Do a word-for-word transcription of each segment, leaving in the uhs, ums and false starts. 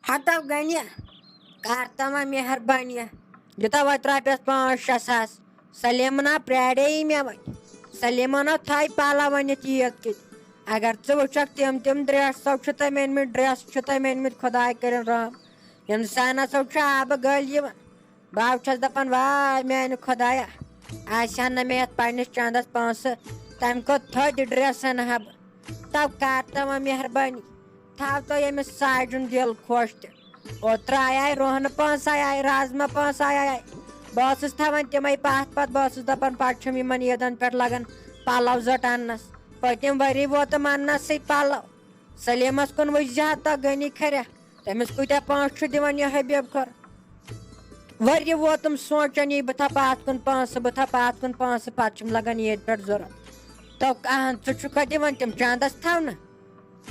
ہتو غنی، کر تما مہربٲنی، دِتو وۄنۍ رۄپیس پانٛژھ شےٚ ساس۔ سلیمنا پرٛاریٚیی مےٚ وۄنۍ۔ سلیمنا تھایہِ پلو أنِتھ عیٖد کِتۍ۔ اگر ژٕ وٕچھکھ تِم تِم dress سو چھِ تٔمۍ أنۍمٕتۍ، dress چھِ تٔمۍ أنۍمٕتۍ، خۄداے کٔرِنۍ رحم۔ اِنسانس سو چھُ آبہٕ گٔلۍ یِوان۔ بہٕ ہا چھَس دَپان، واے میٛانہِ خۄدایا، آسہِ ہا نہٕ مےٚ یَتھ پنٛنِس چَندَس پونٛسہٕ، تَمہِ کھۄتہٕ تھٔدۍ dress اَنہٕ ہا بہٕ۔ تَو کَر تہٕ وۄنۍ مہربٲنی، تھاو تو ییٚمِس ساجُن دِل خۄش تہِ۔ اوترٕ آیے رۄہنہٕ پونٛسہٕ، آیے رازما پونٛسہٕ، آیے۔ بہٕ ٲسٕس تھاوان تِمَے پَتھ پَتھ، بہٕ ٲسٕس دَپان، پَتہٕ چھِم یِمَن عیٖدَن پٮ۪ٹھ لَگان پَلَو زٔٹ اَننَس۔ پٔتِم ؤری ووتُم اَننَسٕے پَلَو۔ سلیمس کُن وٕچھ زِ ہتا غنی کھریا، تٔمِس کۭتیاہ پونٛسہٕ چھُ دِوان یہِ حبیب کھۄر۔ ؤرۍ یہِ ووتُم سونٛچان، یی بہٕ تھاو پاتھ کُن پونٛسہٕ، بہٕ تھاو پاتھ کُن پونٛسہٕ، پتہٕ چھُم لگان ییٚتہِ پٮ۪ٹھ ضوٚرتھ۔ تو اہن، ژٕ چھُکھا دِوان تِم چندس تھاونہٕ؟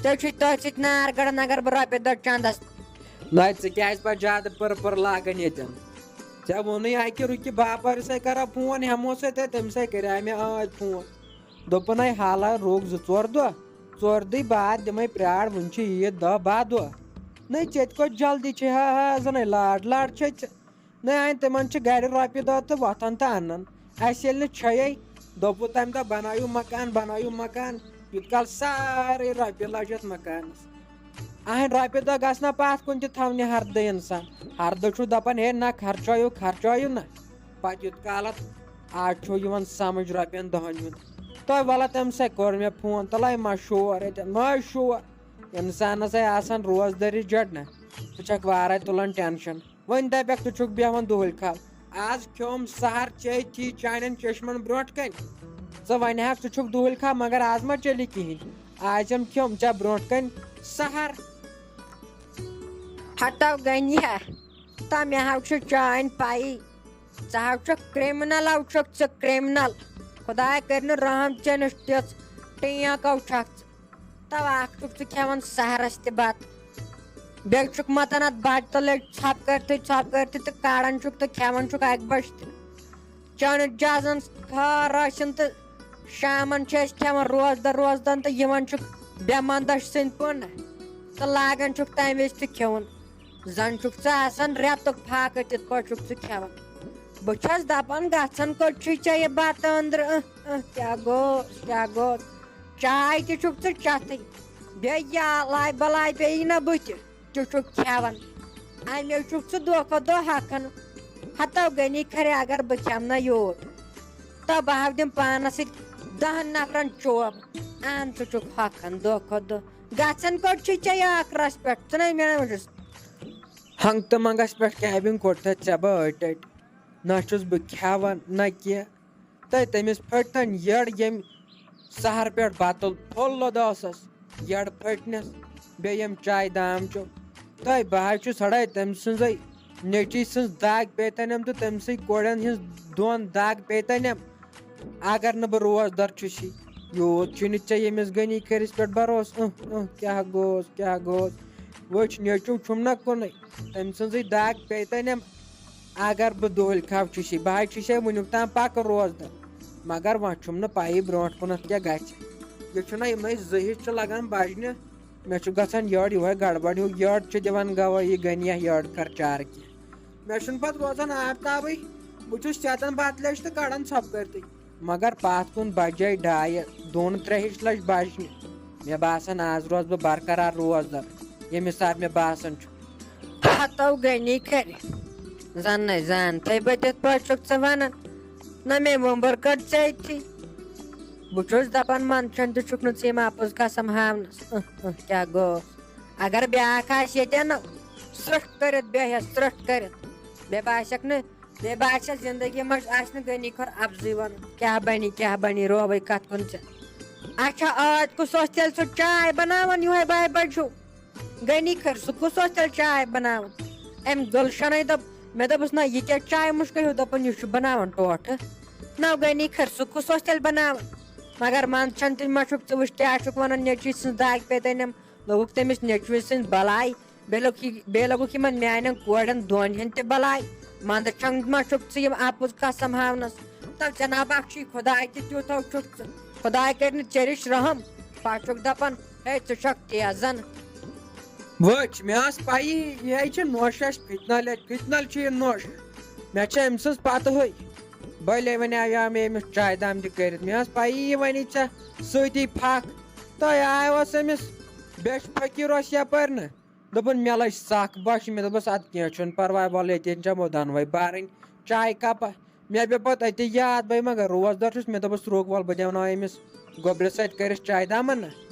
ژےٚ چھُے تٔتھۍ سۭتۍ نار گڑان، اگر بہٕ رۄپیہِ دہ چندس۔ نَے، ژٕ کیٛازِ پتہٕ زیادٕ پٔر پٔر لاگان ییٚتٮ۪ن؟ ژےٚ ووٚنُے اکہِ رُکہِ باپارِ سۭتۍ کرا فون، ہٮ۪مو سۭتۍ تہٕ تٔمۍ سۭتۍ کریٛاو مےٚ ٲدۍ فون۔ دوٚپُن، ہے حالا روٚگ زٕ ژور دۄہ، ژورِ دُہۍ بعد دِمَے پرٛار، وُنہِ چھِ عیٖد دَہ باہ دۄہ۔ نَے، ژےٚ تہِ کوٚت جلدی چھے، ہا ہا، زَنَے لاڈ لاڈ چھے ژےٚ۔ نَے، اَنہِ تِمَن چھِ گَرِ رۄپیہِ دَہ تہٕ وۄتھان تہٕ اَنان۔ اَسہِ ییٚلہِ نہٕ چھَیے، دوٚپُو تَمہِ دۄہ، بَنٲیِو مکان، بَنٲیِو مکان، یوٗت کال سارے رۄپیہِ لَجہِ اَتھ مکانَس۔ اہن، رۄپیہِ دہ گژھِ نہ پتھ کُن تہِ تھاونہِ ہردٕ انسان۔ ہردٕ چھُ دپان، ہے نہ، خرچٲیِو، خرچٲیِو نہ۔ پتہٕ یوٗت کالتھ آز چھُ یِوان سمجھ رۄپین دہن ہُنٛد۔ تۄہہِ وَلہٕ تٔمۍ سٕے کوٚر مےٚ فون، تَلے ما شور اَتٮ۪ن، ما شور۔ انسانس ہے آسان روزدٲری جڑ نہ، ژٕ چھکھ وارے تُلان ٹینشن۔ وۄنۍ دپکھ، ژٕ چھُکھ بیہوان دُہٕلۍ کھال۔ آز کھیوٚم سحر چے تھی چانٮ۪ن چشمن برونٛٹھ کنہِ۔ ژٕ ونہِ ہاکھ، ژٕ چھُکھ دُہٕلۍ کھال، مگر آز ما چلی کِہیٖنۍ۔ آز یِم کھیوٚم ژےٚ برونٛٹھ کنہِ سحر۔ ہتو غنی ہا، تہ مےٚ ہاو چھُ چانۍ پَیی۔ ژٕ ہاو چھُکھ criminal، ہاو چھُکھ ژٕ criminal۔ خۄداے کٔرِنہٕ رحم چٲنِس تِژھ ٹینٛکو چھکھ ژٕ۔ تو اکھ چھُکھ ژٕ کھٮ۪وان سحرس تہِ بتہٕ، بیٚیہِ چھُکھ متان اتھ بتہٕ تہٕ لٔگۍ ژھۄپہٕ کٔرتھٕے، ژھۄپہٕ کٔرتھٕے تہٕ کڑان چھُکھ تہٕ کھٮ۪وان چھُکھ اکہِ بجہِ تہِ۔ چٲنِس جازن خٲر ٲسِن تہٕ شامن چھِ أسۍ کھٮ۪وان روزدر روزدن تہٕ یِوان چھُکھ بے مندش سٕنٛدۍ پٲٹھۍ تہٕ لاگان چھُکھ تمہِ وِزِ تہِ کھیوٚن۔ زن چھُکھ ژٕ آسان رٮ۪تُک فاقہٕ تِتھ پٲٹھۍ چھُکھ ژٕ کھٮ۪وان۔ بہٕ چھَس دَپان، گژھان کوٚت چھُے ژےٚ یہِ بَتہٕ أنٛدرٕ؟ اۭں، اۭں، کیٛاہ گوٚو، کیٛاہ گوٚو؟ چاے تہِ چھُکھ ژٕ چَتھٕے، بیٚیہِ یہِ آلاے بَلاے پیٚیی نہ بٕتھِ، تہِ چھُکھ کھٮ۪وان۔ اَمے چھُکھ ژٕ دۄہ کھۄتہٕ دۄہ ہۄکھان۔ ہَتو غنی کھرے اگر بہٕ کھٮ۪مہٕ نہ یوٗت، تہٕ بہٕ ہاو دِمہٕ پانَس سۭتۍ دَہَن نفرَن چوب۔ اَہَن، ژٕ چھُکھ ہۄکھان دۄہ کھۄتہٕ دۄہ۔ گژھان کوٚت چھُے ژےٚ یہِ ٲخرَس پٮ۪ٹھ؟ ژٕ نَے مےٚ نَے وٕچھُس۔ ہنٛگتہٕ منٛگس پٮ۪ٹھ کیبِن کوٚڑتھا ژےٚ بہٕ أٹۍ أٹۍ؟ نہ چھُس بہٕ کھٮ۪وان نہ کینٛہہ۔ تہٕ تٔمِس پھٔٹۍ تن یٔڑ ییٚمۍ سحر پٮ۪ٹھ بتہٕ پھوٚل لوٚداسس، یٔڑ پھٔٹنس، بیٚیہِ ییٚمۍ چایہِ دام چوٚو۔ تہٕ بہٕ حظ چھُس ہڑے تٔمۍ سٕنٛزے نیٚچی سٕنٛز دگ پیٚیہِ تنٮ۪م تہٕ تٔمۍ سٕے کورٮ۪ن ہٕنٛز دۄن دگ پیٚیہِ تنٮ۪م۔ اگر نہٕ بہٕ روزدر چھُسی، یوٗت چھُنہٕ ژےٚ ییٚمِس غنی کھٔرِس پٮ۪ٹھ بروسہٕ۔ اۭں، اۭں، کیٛاہ گوس، کیٛاہ گوس؟ وٕچھ، نیٚچوٗ چھُم نہ کُنُے، تٔمۍ سٕنٛزٕے دگ پیٚیہِ تَنٮ۪م۔ اگر بہٕ دُہٕلۍ کھاو چھُسی، بہٕ حظ چھُسے وٕنیُک تام پَکہٕ روزدر، مگر وۄنۍ چھُم نہٕ پَیی برونٛٹھ کُنَتھ کیٛاہ گژھِ۔ یہِ چھُنہ یِمَے زٕ حِصہٕ چھِ لَگان بَجنہِ، مےٚ چھُ گژھان یٔڑ یِہوٚے گڑبڑ ہیوٗ، یٔڑ چھِ دِوان گواہی غنیہ، یٔڑ کر چارٕ کینٛہہ۔ مےٚ چھُنہٕ پَتہٕ روزان آفتابٕے، بہٕ چھُس ژیتان بَتہٕ لیٚجہِ تہٕ کَڑان ژھۄپہٕ کٔرتٕے۔ مگر پَتھ کُن بَجے ڈایہِ، دۄن ترٛےٚ ہِش لَجہِ بَجنہِ۔ مےٚ باسان، آز روزٕ بہٕ برقرار روزدر، ییٚمہِ حساب مےٚ باسان چھُ۔ ہتو غنی کھرِ، زَن نَے زانتھٕے بہٕ تِتھ پٲٹھۍ چھُکھ ژٕ وَنان۔ نہ مےٚ وۄمبٕر کٔڑ ژےٚ أتھی۔ بہٕ چھُس دَپان، منٛدچھان تہِ چھُکھ نہٕ ژٕ یِم اَپُز قسم ہاونَس۔ اۭں، اۭں، کیٛاہ گوٚو؟ اگر بیٛاکھ آسہِ ییٚتٮ۪ن، سرٛٹھ کٔرِتھ بیٚہہ، سرٛٹھ کٔرِتھ۔ مےٚ باسٮ۪کھ نہٕ، مےٚ باسٮ۪کھ زِندگی منٛز آسہِ نہٕ غنی کھۄر اَپزُے وَنُن۔ کیٛاہ بَنی، کیٛاہ بَنی، رووٕے کَتھ کُن ژےٚ؟ اچھا، ٲدۍ کُس اوس تیٚلہِ سُہ چاے بَناوان یِہوٚے بَہہِ بَجہِ ہیوٗ؟ غنی کھٔر، سُہ کُس اوس تیٚلہِ چاے بَناوان؟ أمۍ گُلشَنَے دوٚپ، مےٚ دوٚپُس، نہ، یہِ کیٛاہ چاے مُشکہٕ ہیوٗ؟ دوٚپُن، یہِ چھُ بَناوان ٹوٹھٕ۔ نہ، غنی کھٔر، سُہ کُس اوس تیٚلہِ بَناوان؟ مگر منٛدچھان تہِ ما چھُکھ ژٕ، وٕچھ کیٛاہ چھُکھ وَنان، نیٚچوٗ سٕنٛز دَگ پیٚیہِ تَنٮ۪م۔ لوٚگُکھ تٔمِس نیٚچوٗ سٕنٛز بَلاے، بیٚیہِ لوٚگ یہِ، بیٚیہِ لوٚگُکھ یِمَن میٛانٮ۪ن کورٮ۪ن دۄن ہٕنٛدۍ تہِ بَلاے۔ منٛدچھان ما چھُکھ ژٕ یِم اَپُز قسم ہاونَس؟ تَو جناب اَکھ چھُے خۄداے تہِ تیوٗتاہ چھُکھ ژٕ۔ خۄداے کَرِ نہٕ ژےٚ رِش رحم۔ پَتہٕ چھُکھ دَپان، ہے، ژٕ چھَکھ تیزَن۔ وٕچھ، مےٚ ٲس پَیی، یہِ ہے چھِ نوٚش اَسہِ فِتنَل، یہِ فِتنَل چھُ یہِ نوٚش۔ مےٚ چھِ أمۍ سٕنٛز پَتہٕ ہٕے۔ بٔلۍ وۄنۍ آیو مےٚ أمِس چایہِ دام تہِ کٔرِتھ۔ مےٚ ٲس پَیی یہِ وَنی ژےٚ سۭتی پھَکھ۔ تہٕ یہِ آیوس أمِس بیٚچھ فقیٖر اوس یَپٲرۍ نہٕ۔ دوٚپُن، مےٚ لٔج سَکھ بۄچھِ۔ مےٚ دوٚپُس، اَدٕ کینٛہہ چھُنہٕ پَرواے، وَلہٕ ییٚتٮ۪ن چٮ۪مو دۄنوَے بارٕنۍ چایہِ کَپہ۔ مےٚ پیوٚو پَتہٕ أتی یاد، بہٕ ما گٔے روزدار چھُس، مےٚ دوٚپُس، رُک، وَلہٕ بہٕ دِمہٕ ناو أمِس گوٚبرِس سۭتۍ کٔرِتھ چایہِ دامَن نہ،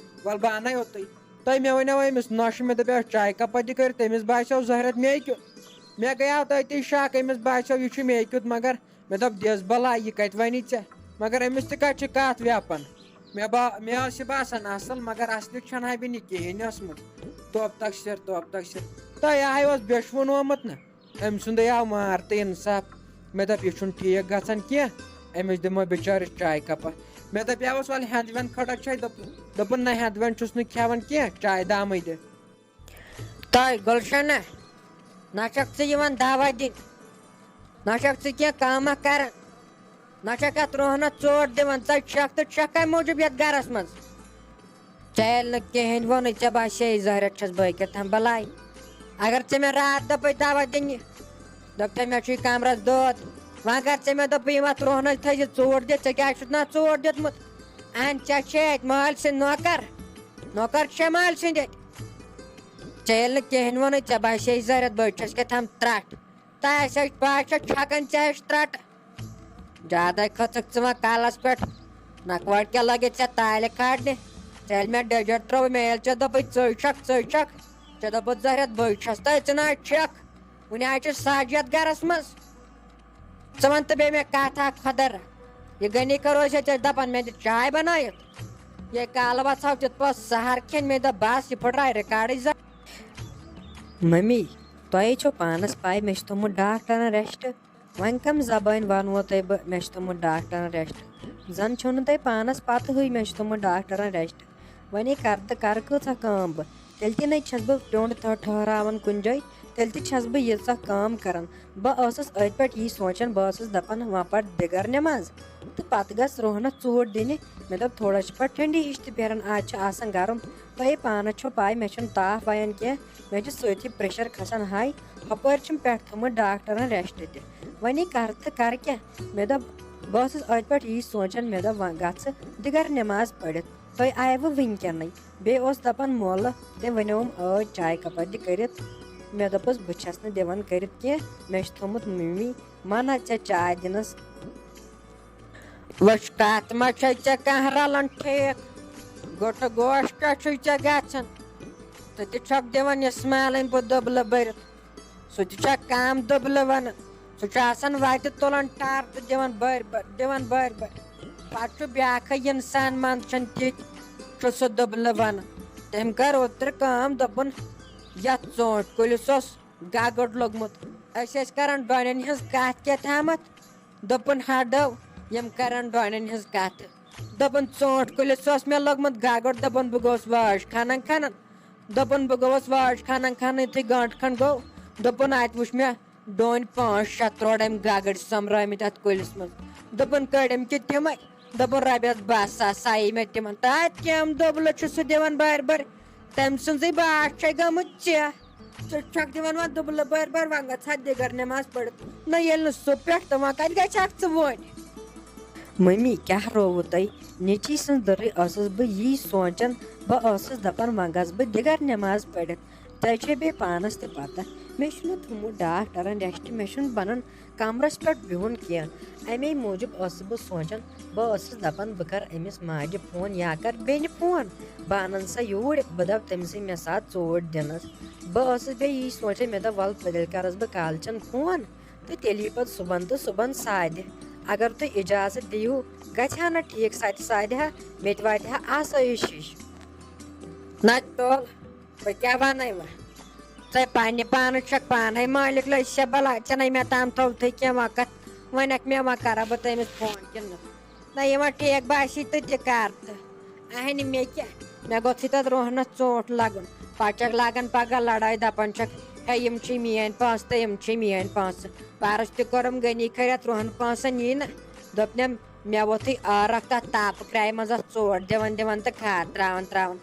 وَلہٕ بہٕ اَنَے اوٚتُے۔ تۄہہِ مےٚ وَنیو أمِس نۄشہِ، مےٚ دوٚپیو چایہِ کَپہ تہِ کٔرِتھ، تٔمِس باسیو زہرت مے کیُتھ۔ مےٚ گٔیو تٔتی شَک، أمِس باسیو یہِ چھُ مے کیُتھ، مگر مےٚ دوٚپ، دِس بَلاے، یہِ کَتہِ وَنی ژےٚ؟ مگر أمِس تہِ کَتہِ چھِ کَتھ وٮ۪پَن؟ مےٚ با-، مےٚ ٲس یہِ باسان اَصٕل، مگر اَصلہِ چھَنہٕ ہا بہٕ نہٕ کِہیٖنۍ ٲسمٕژ۔ توب تقصیر، توب تقصیر۔ تۄہہِ آے اوس بیٚچھوُن آمُت نہ؟ أمۍ سُنٛدٕے آو مار تہٕ اِنصاف۔ مےٚ دوٚپ، یہِ چھُنہٕ ٹھیٖک گژھان کینٛہہ، أمِس دِمو بِچٲرِس چایہِ کَپہ۔ مےٚ دَپیوس، وَلہٕ ہٮ۪نٛد وٮ۪نٛد کھٔٹَکھ چھے، دوٚپ-، دوٚپُن، نہ، ہٮ۪نٛد وٮ۪نٛد چھُس نہٕ کھٮ۪وان کینٛہہ، چایہِ دامٕے دِ۔ تۄہہِ، گُلشنہ، نہ چھَکھ ژٕ یِوان دعوت دِنہِ، نہ چھَکھ ژٕ کینٛہہ کٲمہ کران، نہ چھَکھ اَتھ روہنَس ژوٹ دِوان، ژٕ چھَکھ تہٕ چھَکھ کَمہِ موٗجوٗب یَتھ گَرَس منٛز؟ ژےٚ ییٚلہِ نہٕ کِہیٖنۍ ووٚنُے، ژےٚ باسے زہرت چھَس بٲکِتھ تام بَلاے۔ اگر ژےٚ مےٚ راتھ دَپَے دعوت دِنہِ، دوٚپ تۄہہِ مےٚ چھُے کَمرَس دود، وۄنۍ کَر ژےٚ مےٚ دوٚپُے یِم اَتھ روہنَس تھٲیزِ ژوٹ دِتھ، ژےٚ کیٛازِ چھُتھ نہٕ اَتھ ژوٹ دیُتمُت؟ اَہَن، ژےٚ چھے اَتہِ مٲلۍ سٕنٛدۍ نوکَر، نوکَر چھے مٲلۍ سٕنٛدۍ اَتہِ۔ ژےٚ ییٚلہِ نہٕ کِہیٖنۍ ووٚنُے، ژےٚ باسے زہرت بٲکِتھ چھَس کیٛاہ تام ترٛٹھ۔ تۄہہِ آسہِ اَتہِ پاے چھا چھَکان ژےٚ ہِش ترٛٹھ۔ زیادَے کھٔژٕکھ ژٕ وۄنۍ کَلَس پٮ۪ٹھ۔ نَکوَٹ کیٛاہ لَگہِ ژےٚ تالہِ کھارنہِ؟ ژےٚ ییٚلہِ مےٚ ڈیٚجَر ترٛوو، مےٚ ییٚلہِ ژےٚ دوٚپُے، "ژٕے چھَکھ، ژٕے چھَکھ"، ژےٚ دوٚپُتھ، "زہرت، بٕے چھَس"، تہٕ ژٕ نہ حظ چھَکھ۔ وٕنہِ حظ چھِ سَج یَتھ گَرَس منٛز۔ ژٕ وَن تہٕ بیٚیہِ مےٚ کَتھ اَکھ، خۄدا را، یہِ غنی کَر روزِ ژےٚ دَپان، مےٚ دِ چاے بَنٲیِتھ۔ یے کالہٕ وَژھاو تِتھ پٲٹھۍ سَہَر کھیٚنۍ، مےٚ دوٚپ، بَس، یہِ پھٕٹراے رِکارڈٕے زَن۔ مٔمی، تۄہے چھو پانَس پَے، مےٚ چھُ تھوٚمُت ڈاکٹرَن ریسٹ۔ وۄنۍ کَم زبٲنۍ وَنوٕ تۄہہِ بہٕ، مےٚ چھُ تھوٚمُت ڈاکٹرَن ریسٹ؟ زَن چھو نہٕ تۄہہِ پانَس پَتہٕ ہٕے، مےٚ چھُ تھوٚمُت ڈاکٹرَن ریسٹ۔ وۄنۍ کَرٕ تہٕ کَرٕ کۭژاہ کٲم بہٕ؟ تیٚلہِ تہِ نَے چھَس بہٕ ٹیوٚنٛڈ تھٔ-، ٹھٔہراوان کُنہِ جایہِ، تیٚلہِ تہِ چھَس بہٕ ییٖژاہ کٲم کَران۔ بہٕ ٲسٕس أتھۍ پٮ۪ٹھ یی سونٛچان، بہٕ ٲسٕس دَپان، وۄنۍ پَر دِگر نٮ۪ماز تہٕ پَتہٕ گژھ روہنَس ژوٗر دِنہِ۔ مےٚ دوٚپ، تھوڑا چھِ پَتہٕ ٹھٔنٛڈی ہِش تہِ پھیران، آز چھِ آسان گرم۔ تۄہے پانَس چھو پَے، مےٚ چھُنہٕ تاپھ وَیان کینٛہہ، مےٚ چھُ سۭتی پریشر کھسان ہاے۔ ہُپٲرۍ چھُم پٮ۪ٹھ تھوٚمُت ڈاکٹرن ریسٹ تہِ۔ وۄنۍ کَرٕ تہٕ کَرٕ کیٛاہ؟ مےٚ دوٚپ، بہٕ ٲسٕس أتھۍ پٮ۪ٹھ یی سونٛچان، مےٚ دوٚپ، وۄنۍ گژھٕ دِگر نٮ۪ماز پٔرِتھ۔ تُہۍ آیوٕ وٕنکیٚنٕے۔ بیٚیہِ اوس دَپان مولہٕ، تٔمۍ ؤنیوم ٲدۍ چایہِ کَپا تہِ کٔرِتھ۔ مےٚ دوٚپُس، بہٕ چھَس نہٕ دِوان کٔرِتھ کینٛہہ، مےٚ چھُ تھوٚمُت مٔمی منع ژےٚ چاے دِنَس۔ وٕچھ، کَتھ ما چھے ژےٚ کانٛہہ رَلان ٹھیٖک؟ گوٚٹہٕ گوش کیٛاہ چھُے ژےٚ گژھان؟ ژٕ تہِ چھَکھ دِوان اِسماعیلٕنۍ بہٕ دُبلہٕ بٔرِتھ۔ سُہ تہِ چھا کَم دُبلہٕ وَنان؟ سُہ چھُ آسان وَتہِ تُلان ٹَر تہٕ دِوان بٔرۍ بٔرۍ، دِوان بٔرۍ بٔرۍ۔ پَتہٕ چھُ بیٛاکھٕے اِنسان منٛدچھان تِتھۍ، چھُ سُہ دُبلہٕ وَنان۔ تٔمۍ کٔر اوترٕ کٲم، دوٚپُن، یَتھ ژوٗنٛٹھۍ کُلِس اوس گگُر لوٚگمُت۔ أسۍ ٲسۍ کران ڈۄنٮ۪ن ہٕنٛز کتھ کیٛاہ تامتھ۔ دوٚپُن، ہٹو، یِم کرن ڈۄنٮ۪ن ہٕنٛز کتھ۔ دوٚپُن، ژوٗنٛٹھ کُلِس اوس مےٚ لوٚگمُت گگُر۔ دوٚپُن، بہٕ گوس وٲج کھنان کھنان۔ دوٚپُن، بہٕ گوس وٲج کھنان کھنان، یُتھُے گٲنٛٹہٕ کھنٛڈ گوٚو، دوٚپُن، اتہِ وُچھ مےٚ ڈوٗنۍ پانٛژھ شےٚ ترٛوڑ أمۍ گگٕرۍ سۄمبرٲومٕتۍ اتھ کُلِس منٛز۔ دوٚپُن، کٔڑۍ أمۍ کِتھ تِمے؟ دوٚپُن، رۄپیس باہ ساس آیی مےٚ تِمن۔ تہٕ اتہِ کیٛاہ أمۍ دوٚبلہٕ چھُ سُہ دِوان بارِ بارِ؟ تٔمۍ سٕنٛزٕے باش چھے گٔمٕژ ژےٚ۔ ژٕ چھَکھ دِوان وۄنۍ دُبلہٕ بٲرۍ بٲرۍ، وۄنۍ گژھ ہا دِگر نٮ۪ماز پٔرِتھ۔ نہ، ییٚلہِ نہٕ سُہ پٮ۪ٹھ، تہٕ وۄنۍ کَتہِ گژھِ ہاکھ ژٕ وۄنۍ؟ مٔمی، کیٛاہ رووُ تۄہہِ؟ نیٚچی سٕنٛز دٔرٕے ٲسٕس بہٕ یی سونٛچان، بہٕ ٲسٕس دَپان، وۄنۍ گژھٕ بہٕ دِگر نٮ۪ماز پٔرِتھ۔ تۄہہِ چھے بیٚیہِ پانَس تہِ پَتہ، مےٚ چھُنہٕ تھوٚمُت ڈاکٹرَن ریسٹ، مےٚ چھُنہٕ بَنان کمرس پٮ۪ٹھ بِہُن کینٛہہ۔ اَمے موٗجوٗب ٲسٕس بہٕ سونٛچان، بہٕ ٲسٕس دَپان، بہٕ کَرٕ أمِس ماجہِ فون یا کَرٕ بیٚنہِ فون، بہٕ اَنَن سۄ یوٗرۍ، بہٕ دَپہٕ تٔمِسٕے مےٚ ساتھ ژوٗرۍ دِنَس۔ بہٕ ٲسٕس بیٚیہِ یی سونٛچان، مےٚ دوٚپ، وَلہٕ، تیٚلہِ کَرَس بہٕ کالچَن فون تہٕ تیٚلہِ یی پَتہٕ صُبحَن تہٕ صُبحَن سادِ۔ اگر تُہۍ اِجازت دِیِو، گژھِ ہا نہ ٹھیٖک، سۄ تہِ سادِ ہا، مےٚ تہِ واتہِ ہا آسٲیِش ہِش۔ نہ تُل، بہٕ کیٛاہ وَنَے وۄنۍ؟ ژےٚ پننہِ پانہٕ چھَکھ پانَے مٲلِک لٔج چھےٚ بَلاے، ژےٚ نَے مےٚ تام تھوٚوتھٕے کینٛہہ وقت۔ وۄنۍ اَکھ مےٚ وۄنۍ کَرا بہٕ تٔمِس فون کِنہٕ نہ؟ نہ، یہِ وۄنۍ ٹھیٖک باسی تہٕ تہِ کَر تہٕ۔ اَہنہِ مےٚ کیٛاہ؟ مےٚ گوٚژھُے تَتھ روہنَس ژوٗنٛٹھ لَگُن۔ پَتہٕ چھَکھ لاگان پَگاہ لَڑٲے، دَپان چھَکھ، ہے، یِم چھِ میٛٲنۍ پونٛسہٕ تہٕ یِم چھِ میٛٲنۍ پونٛسہٕ۔ پَرُس تہِ کوٚرُم غنی خٲرِتھ، روہَن پونٛسَن یی نہٕ۔ دوٚپنَم، مےٚ ووٚتھُے عٲرَق تَتھ تاپہٕ کرٛایہِ منٛز اَتھ ژوٗنٛٹھ دِوان دِوان تہٕ کھاد ترٛاوان ترٛاوان۔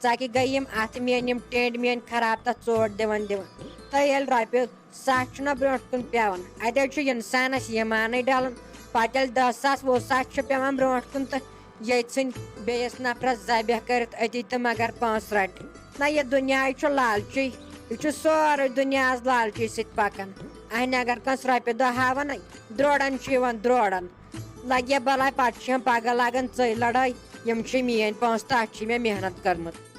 ژکہِ گٔے یِم اَتھٕ میٛٲنۍ، یِم ٹیٚنٛڈۍ میٛٲنۍ خراب، تَتھ ژوٹ دِوان دِوان۔ تہٕ ییٚلہِ رۄپیہِ سَتھ چھُنہ برونٛٹھ کُن پٮ۪وان، اَتہِ حظ چھُ اِنسانَس ایٖمانٕے ڈَلان۔ پَتہٕ ییٚلہِ دَہ ساس وُہ ساس چھُ پٮ۪وان برونٛٹھ کُن، تہٕ ییٚتہِ ژھٕنۍ بیٚیِس نفرَس ذبح کٔرِتھ أتی تہٕ مگر پونٛسہٕ رَٹٕنۍ۔ نہ، یہِ دُنیاہٕے چھُ لالچی، یہِ چھُ سورُے دُنیاہَس لالچی سۭتۍ پَکان۔ اَہنہِ اگر کٲنٛسہِ رۄپیہِ دَہ ہاوَن، درٛوڈَن چھُ یِوان درٛوڈَن۔ لَگہِ بَلاے، پَتہٕ چھِ یِم پَگاہ لاگان ژٔے لَڑٲے، یِم چھِ میٛٲنۍ پونٛسہٕ، تَتھ چھِ مےٚ محنت کٔرمٕژ۔